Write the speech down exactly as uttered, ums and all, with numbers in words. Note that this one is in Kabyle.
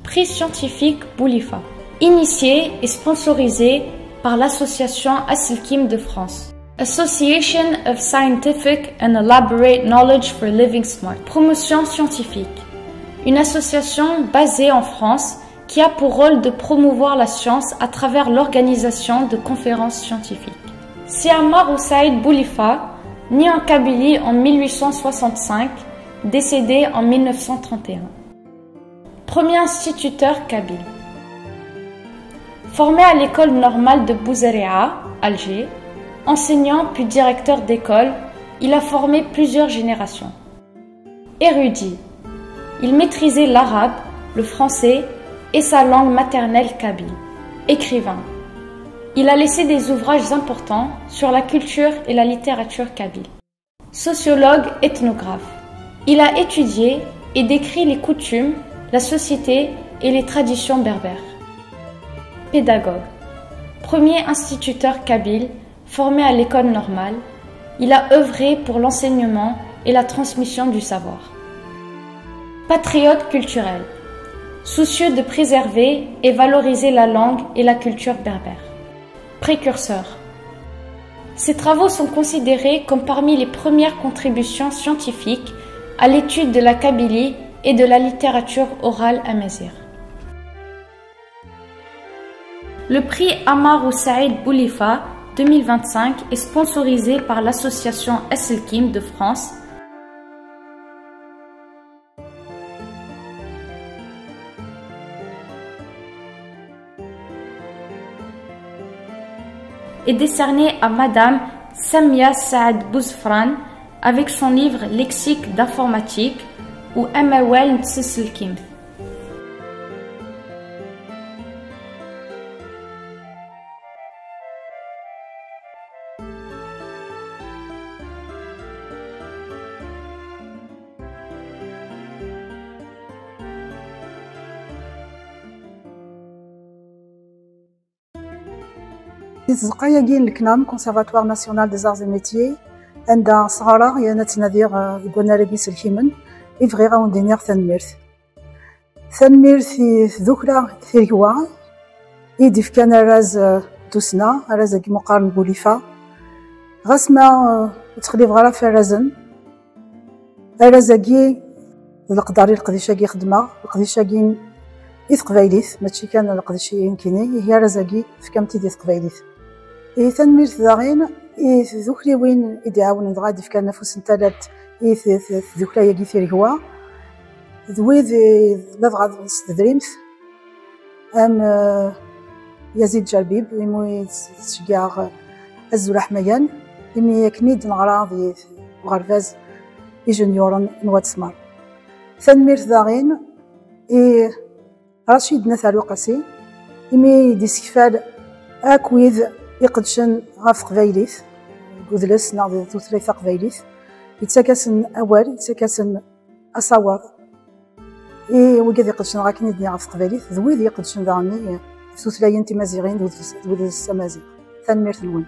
Prix scientifique Boulifa, initié et sponsorisé par l'association Aselkim de France. Association of Scientific and Elaborate Knowledge for Living Smart. Promotion scientifique. Une association basée en France qui a pour rôle de promouvoir la science à travers l'organisation de conférences scientifiques. C'est Ammar Oussaid Boulifa, né en Kabylie en mille huit cent soixante-cinq, décédé en mille neuf cent trente et un. Premier instituteur kabyle. Formé à l'école normale de Bouzareea, Alger, enseignant puis directeur d'école, il a formé plusieurs générations. Érudit. Il maîtrisait l'arabe, le français et sa langue maternelle kabyle. Écrivain. Il a laissé des ouvrages importants sur la culture et la littérature kabyle. Sociologue, ethnographe. Il a étudié et décrit les coutumes, la société et les traditions berbères. Pédagogue. Premier instituteur kabyle formé à l'école normale, il a œuvré pour l'enseignement et la transmission du savoir. Patriote culturel. Soucieux de préserver et valoriser la langue et la culture berbère. Précurseur. Ses travaux sont considérés comme parmi les premières contributions scientifiques à l'étude de la Kabylie et de la littérature orale amazigh. Le prix Ammar Oussaid Boulifa deux mille vingt-cinq est sponsorisé par l'association Aselkim de France. Est décerné à Madame Samia Saad Bouzfran avec son livre Lexique d'informatique ou Amawal n tsenselkimt. Di tzeqqa-agi n leknam, Conservatoire National des Arts et Métiers, anda sɣareɣ yerna ttnadiɣ, eh, deg wannar-agi iselkimen, i bɣiɣ ad wen-d-iniɣ tanemmirt. Tanemmirt i tdukla Tiregwa i d-ifkan arraz, eh, n tussna, arraz-agi meqqar n Bulifa. Ɣas ma, eh, ur ttxellibeɣ ara ɣef warrazen, arraz-agi d leqder i leqdic-agi xedmeɣ, leqdic-agi i teqbaylit, mačči kan leqdic i nekkini, ihi arraz-agi tefkam-t-id i teqbaylit. Ihi tanemmirt daɣen i tdukliwin i d-iɛawnen dɣa ad d-fkan afus n tallalt i t-, t-, tdukla-agi Tiregwa, d wid i ladɣa s tedrimt, am, eh, Yazid Jerbib, imi i s-, s-, ceggɛeɣ azul aḥmayan, imi akken i d-neɣra di uɣerbaz ijenyuren n Wat Smer. Tanemmirt daɣen i Racid n At Aluqasi, imi i d-isekfal akk wid iqeddcen ɣef teqbaylit, deg udles neɣ di tutlayt taqbaylit, yettak-asen awal, yettak-asen asawaḍ. I wigad iqeddcen ɣer akken i d-nniɣ ɣef teqbaylit, d wid iqeddcen daɣen i tutlayin timaziɣin d udles, d udles amaziɣ. Tanemmirt-nwen.